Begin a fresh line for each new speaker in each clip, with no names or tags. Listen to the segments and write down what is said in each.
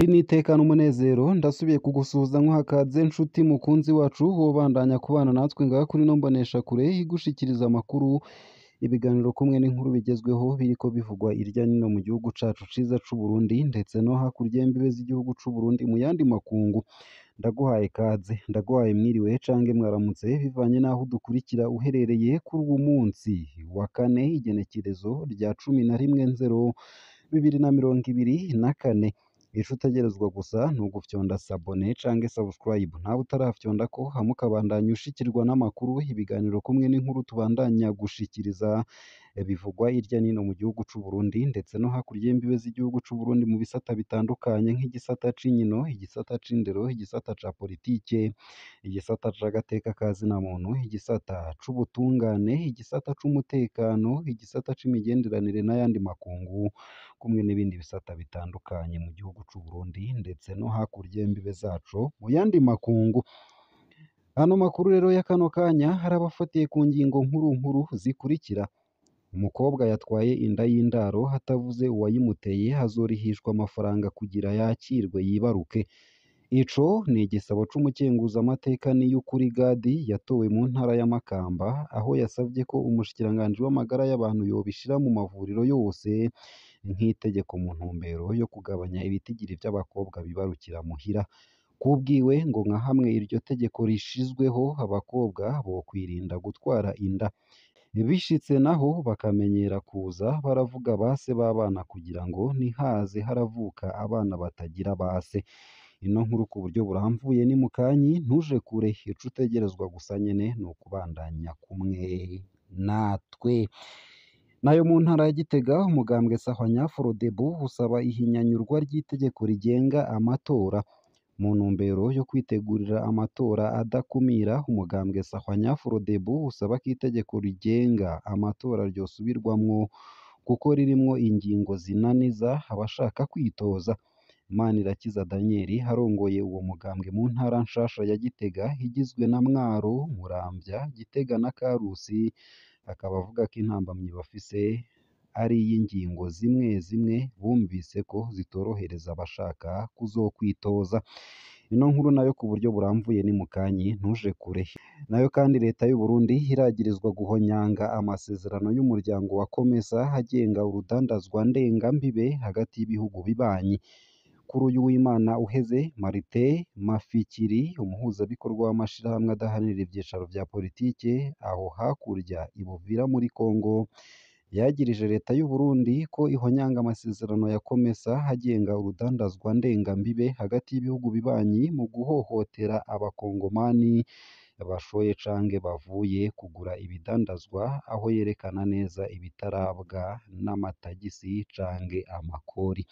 N'iteka n'umunezero ndasubiye kugusuhuza nkuha kaze nshuti mukunzi wacu wobandanya kubana natwe ngaha kuri ino mboneshakure igushikiriza amakuru, ibiganiro kumwe n'inkuru bigezweho biriko bivugwa irya nino mu gihugu cacu ciza c'Uburundi ndetse no hakurya y'imbibe z'igihugu c'Uburundi mu yandi makungu. Ndaguhaye kaze, ndaguhaye mwiriwe canke mwaramutse bivanye n'aho udukurikira uherereye kuri uwu munsi wa kane igenekerezo rya 11/0/2024. Ico utegerezwa gusa ni ugufyonda s'abonner canke subscribe, nawe utarafyondako hama ukabandanya ushikirwa n'amakuru, ibiganiro kumwe n'inkuru tubandanya gushikiriza bivugwa hirya nino mu gihugu c'Uburundi ndetse no hakurya y'imbibe z'igihugu c'Uburundi mu bisata bitandukanye nk'igisata c'inkino, igisata c'indero, igisata ca politike, igisata c'agateka ka zina muntu, igisata c'ubutungane, igisata c'umutekano, igisata c'imigenderanire n'ayandi makungu, kumwe n'ibindi bisata bitandukanye mu gihugu c'Uburundi ndetse no hakurya y'imbibe zaco mu yandi makungu. Ano makuru rero ya kano kanya harabafatiye ku ngingo nkuru nkuru zikurikira: umukobwa yatwaye inda y'indaro hatavuze uwayimuteye azorihishwa amafaranga kugira yakirwe yibaruke. Ico ni igisabo c'umukenguzamateka Niyukuri Gadi yatowe mu ntara ya Makamba, aho yasavye ko umushikiranganji w'amagara y'abantu yobishira mu mavuriro yose nk'itegeko mu ntumbero yo kugabanya ibitigiri vy'abakobwa bibarukira muhira. Kubwiwe ngo nka hamwe iryo tegeko rishizweho abakobwa bokwirinda gutwara inda, bishitse naho bakamenyera kuza baravuga base b'abana kugira ngo ntihaze haravuka abana batagira base. Ino nkuru ku buryo buramvuye ni mukanyi, ntuje kure, ico utegerezwa gusa nyene ni ukubandanya kumwe natwe. Nayo mu ntara ya Gitega, umugambwe Sahwanya Frodebu usaba ihinyanyurwa ry'itegeko rigenga amatora. Mu ntumbero yo kwitegurira amatora adakumira, umugambwe Sahwanya Frodebu usaba ko itegeko rigenga amatora ryosubirwamwo kuko ririmwo ingingo zinaniza abashaka kwitoza. Manirakiza Daniel arongoye uwo mugambwe mu ntara nshasha ya Gitega igizwe na Mwaro, Muramvya, Gitega na Karusi, akaba avuga ko intambamyi bafise ari iy'ingingo zimwe zimwe bumvise ko zitorohereza abashaka kuzokwitoza. Ino nkuru nayo ku buryo buramvuye ni mukanyi, ntuje kure. Nayo kandi leta y'u Burundi iragirizwa guhonyanga amasezerano y'umuryango wa COMESA agenga urudandazwa ndengambibe hagati y'ibihugu bibanyi. Kuri uyu w'Imana uheze, Martin Mafikiri, umuhuzabikorwa w'amashirahamwe adaharanira ivyicaro vya politike aho hakurya i Buvira muri Congo, yagirije leta y'u Burundi ko ihonyanga amasezerano ya COMESA agenga urudandazwa ndengambibe hagati y'ibihugu bibanyi mu guhohotera abakongomani bashoye canke bavuye kugura ibidandazwa, aho yerekana neza ibitarabwa n'amatagisi canke amakori.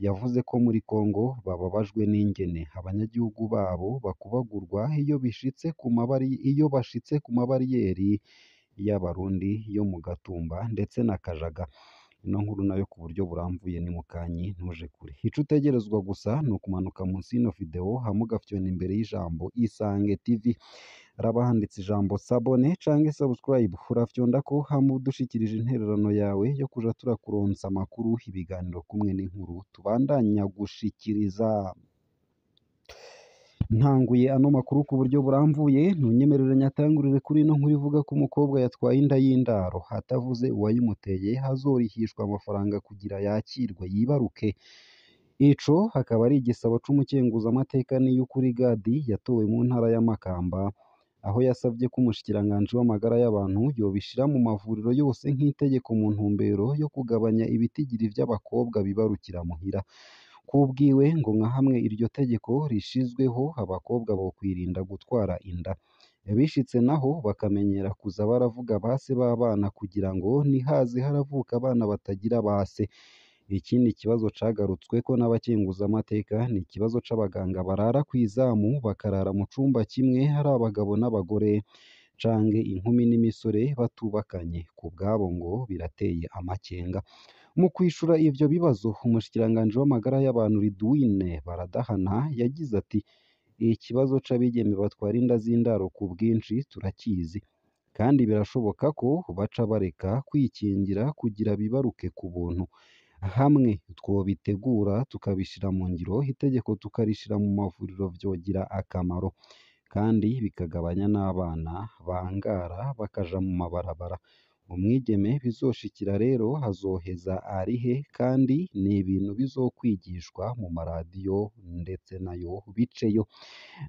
Yavuze ko muri Congo bababajwe n'ingene abanyagihugu babo bakubagurwa iyo bashitse ku mabariyeri y'Abarundi yo mu Gatumba ndetse na Kajaga. Ino nkuru nayo ku buryo buramvuye ni mukanyi, ntuje kure. Ico utegerezwa gusa ni ukumanuka munsi y'ino video hama ugafyona imbere y'ijambo Isange TV, haraba handitse ijambo s'abonner canke subscribe, urafyondako hama udushikirije intererano yawe yo kuja turakuronsa amakuru, ibiganiro kumwe n'inkuru tubandanya gushikiriza. Ntanguye ano makuru ku buryo buramvuye, ntunyemerere nyatangurire kuri ino nkuru ivuga ko umukobwa yatwaye inda y'indaro atavuze uwayimuteye azorihishwa amafaranga kugira yakirwe yibaruke. Ico akaba ari igisabo c'umukenguzamateka Niyukuri Gadi yatowe mu ntara ya Makamba, aho yasavye ko umushikiranganji w'amagara y'abantu yobishira mu mavuriro yose nk'itegeko mu ntumbero yo kugabanya ibitigiri vy'abakobwa bibarukira muhira. Kubwiwe ngo nka hamwe iryo tegeko rishizweho abakobwa bokwirinda gutwara inda, bishitse naho bakamenyera kuza baravuga base b'abana kugira ngo ntihaze haravuka abana batagira base. Ikindi kibazo cagarutsweko n'abakenguzamateka ni ikibazo c'abaganga barara kw'izamu bakarara mu cumba kimwe ari abagabo n'abagore canke inkumi n'imisore batubakanye, kubwabo ngo birateye amakenga. Mu kwishura ivyo bibazo, umushikiranganji w'amagara y'abantu Ridwine Baradahana yagize ati: "Ikibazo c'abigeme batwara inda z'indaro ku bwinshi turakizi, kandi birashoboka ko baca bareka kwikingira kugira bibaruke ku buntu. Hamwe twobitegura tukabishira mu ngiro, itegeko tukarishira mu mavuriro vyogira akamaro, kandi bikagabanya n'abana bangara bakaja mu mabarabara. Umwigeme bizoshikira rero azoheza arihe, kandi ni ibintu bizokwigishwa mu maradiyo ndetse nayo biceyo.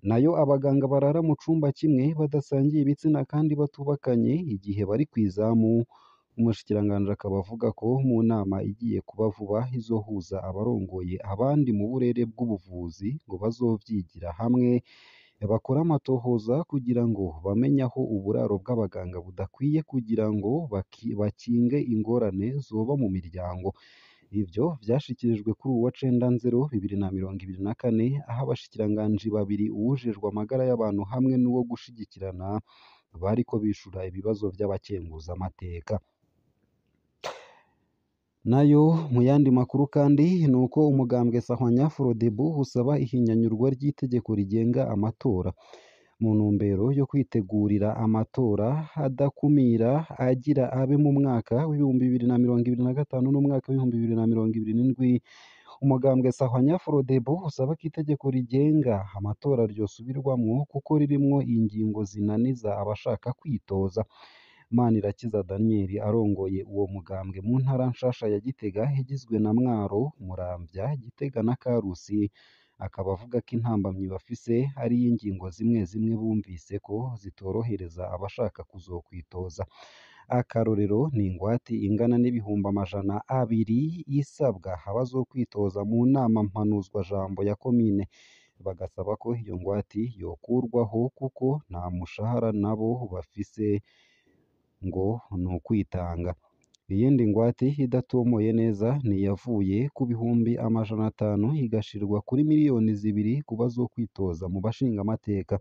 Nayo abaganga barara mu cumba kimwe badasangiye ibitsina kandi batubakanye igihe bari kw'izamu. Umushikiranganji akaba avuga ko mu nama igiye kuba vuba izohuza abarongoye abandi mu burere bw'ubuvuzi ngo bazovyigira hamwe, bakore amatohoza kugira ngo bamenye aho uburaro bw'abaganga budakwiye kugira ngo bakinge ingorane zoba mu miryango. Ivyo vyashikirijwe kuri uwu wa cenda nzero 2024, aho abashikiranganji babiri, uwujejwe amagara y'abantu hamwe n'uwo gushigikirana, bariko bishura ibibazo vy'abakenguzamateka. Nayo mu yandi makuru kandi nuko umugambwe Sahwanya Frodebu usaba ihinyanyurwa ry'itegeko rigenga amatora mu ntumbero yo kwitegurira amatora adakumira agira abe mu mwaka w'2025 n'umwaka w'2027. Umugambwe Sahwanya Frodebu usaba ko itegeko rigenga amatora ryosubirwamwo kuko ririmwo ingingo zinaniza abashaka kwitoza. Manirakiza Daniel arongoye uwo mugambwe mu ntara nshasha ya Gitega igizwe na Mwaro, Muramvya, Gitega na Karusi, akaba avuga ko intambamyi bafise ari iy'ingingo zimwe zimwe bumvise ko zitorohereza abashaka kuzokwitoza. Akarorero ni ingwate ingana n'200,000 isabwa abazokwitoza mu nama mpanuzwajambo ya komine, bagasaba ko iyo ngwate yokurwaho kuko nta mushahara nabo bafise ngo ni ukwitanga. Iyindi ngwate idatomoye neza ni iyavuye ku 500,000 igashirwa kuri 2 miliyoni ku bazokwitoza mu bashingamateka,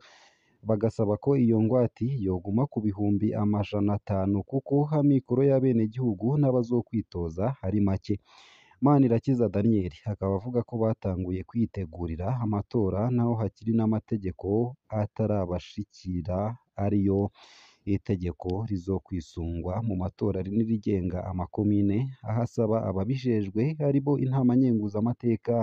bagasaba ko iyo ngwate yoguma ku 500,000 kuko amikoro y'abenegihugu n'abazokwitoza ari make. Manirakiza Daniel akaba avuga ko batanguye kwitegurira amatora naho hakiri n'amategeko atarabashikira, ariyo itegeko rizokwisungwa mu matora n'irigenga amakomine, aho asaba ababijejwe aribo inama nkenguzamateka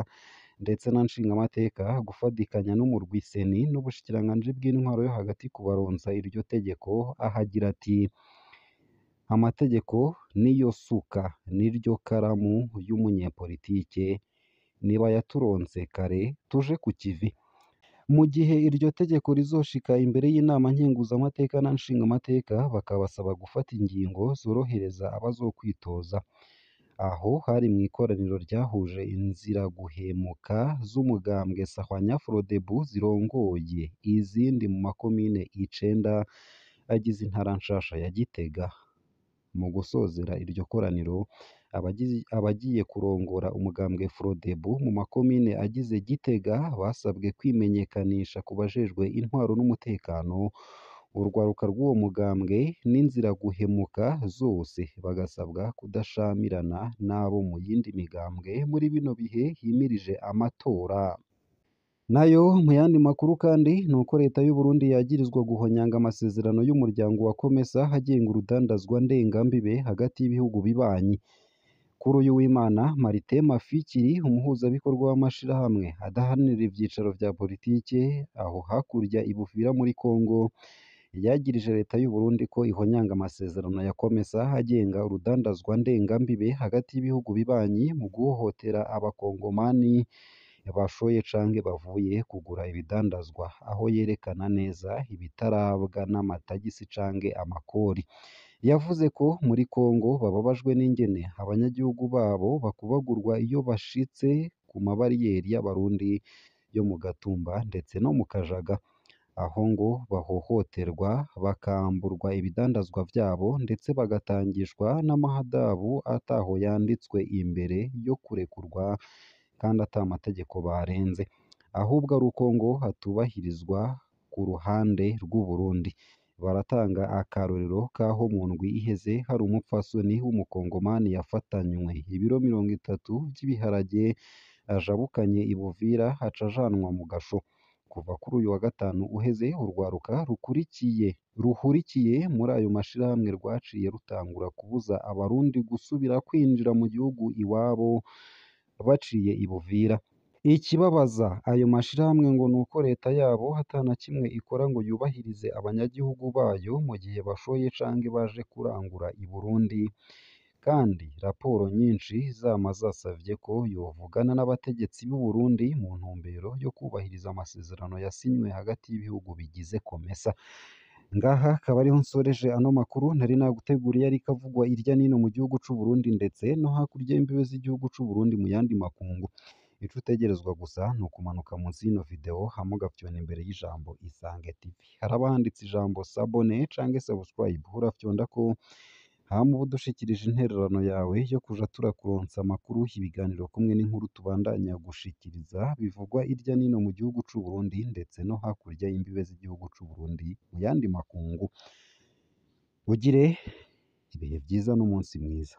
ndetse na nshingamateka gufadikanya n'umurwi seni n'ubushikiranganji bw'intwaro yo hagati kubaronsa iryo tegeko, aho agira ati: "Amategeko niyo suka niryo karamu y'umunyepolitike, nibayaturonse kare tuje ku kivi." Mu gihe iryo tegeko rizoshika imbere y'inama nkenguzamateka na nshingamateka, bakabasaba gufata ingingo zorohereza abazokwitoza. Aho hari mw'ikoraniro ryahuje inziraguhemuka z'umugambwe Sahwanya Frodebu zirongoye izindi mu makomine 9 agize intara nshasha ya Gitega. Mu gusozera iryo koraniro, abagiye kurongora umugambwe Frodebu mu makomine agize Gitega basabwe kwimenyekanisha ku bajejwe intwaro n'umutekano, urwaruka rw'uwo mugambwe n'inziraguhemuka zose, bagasabwa kudashamirana n'abo mu yindi migambwe muri bino bihe himirije amatora. Nayo mu yandi makuru kandi nuko leta y'u Burundi yagirizwa guhonyanga amasezerano y'umuryango wa COMESA agenga urudandazwa ndengambibe hagati y'ibihugu bibanyi. Kuri uyu w'Imana, Martin Mafikiri, umuhuzabikorwa w'amashirahamwe adaharanira ivyicaro vya politike aho hakurya i Buvira muri Congo, yagirije leta y'u Burundi ko ihonyanga amasezerano ya COMESA agenga urudandazwa ndengambibe hagati y'ibihugu bibanyi mu guhohotera abakongomani bashoye canke bavuye kugura ibidandazwa, aho yerekana neza ibitarabwa n'amatagisi canke amakori. Yavuze ko muri Congo bababajwe n'ingene abanyagihugu babo bakubagurwa iyo bashitse ku mabariyeri y'Abarundi yo mu Gatumba ndetse no mu Kajaga, aho ngo bahohoterwa bakamburwa ibidandazwa vyabo ndetse bagatangishwa n'amahadabu ataho yanditswe imbere yo kurekurwa kandi ata mategeko barenze, ahubwo ari uko ngo hatubahirizwa ku ruhande rw'u Burundi. Baratanga akarorero k'aho mu ndwi iheze hari umupfasoni w'umukongomani yafatanywe ibiro 30 vy'ibiharage ajabukanye i Buvira aca ajanwa mu gasho. Kuva kuri uyu wa gatanu uheze, urwaruka ruhurikiye muri ayo mashirahamwe rwaciye rutangura kubuza abarundi gusubira kwinjira mu gihugu iwabo baciye i Buvira. Ikibabaza ayo mashirahamwe ngo nuko leta yabo ata na kimwe ikora ngo yubahirize abanyagihugu bayo mu gihe bashoye canke baje kurangura i Burundi, kandi raporo nyinshi zama zasavye ko yovugana n'abategetsi b'u Burundi mu ntumbero yo kubahiriza amasezerano yasinywe hagati y'ibihugu bigize COMESA. Ngaha akaba ariho nsoreje ano makuru nari naguteguriye ariko avugwa irya nino mu gihugu c'u Burundi ndetse no hakurya y'imbibe z'igihugu c'u Burundi mu yandi makungu. Ico utegerezwa gusa ni ukumanuka munsi y'ino video hama ugafyona imbere y'ijambo Isange TV. Haraba handitse ijambo s'abonner canke subscribe, urafyondako hama uba udushikirije intererano yawe yo kuja turakuronsa amakuru, ibiganiro kumwe n'inkuru tubandanya gushikiriza bivugwa irya nino mu gihugu c'u Burundi ndetse no hakurya y'imbibe z'igihugu c'u Burundi mu yandi makungu. Ugire ibihe vyiza n'umunsi mwiza.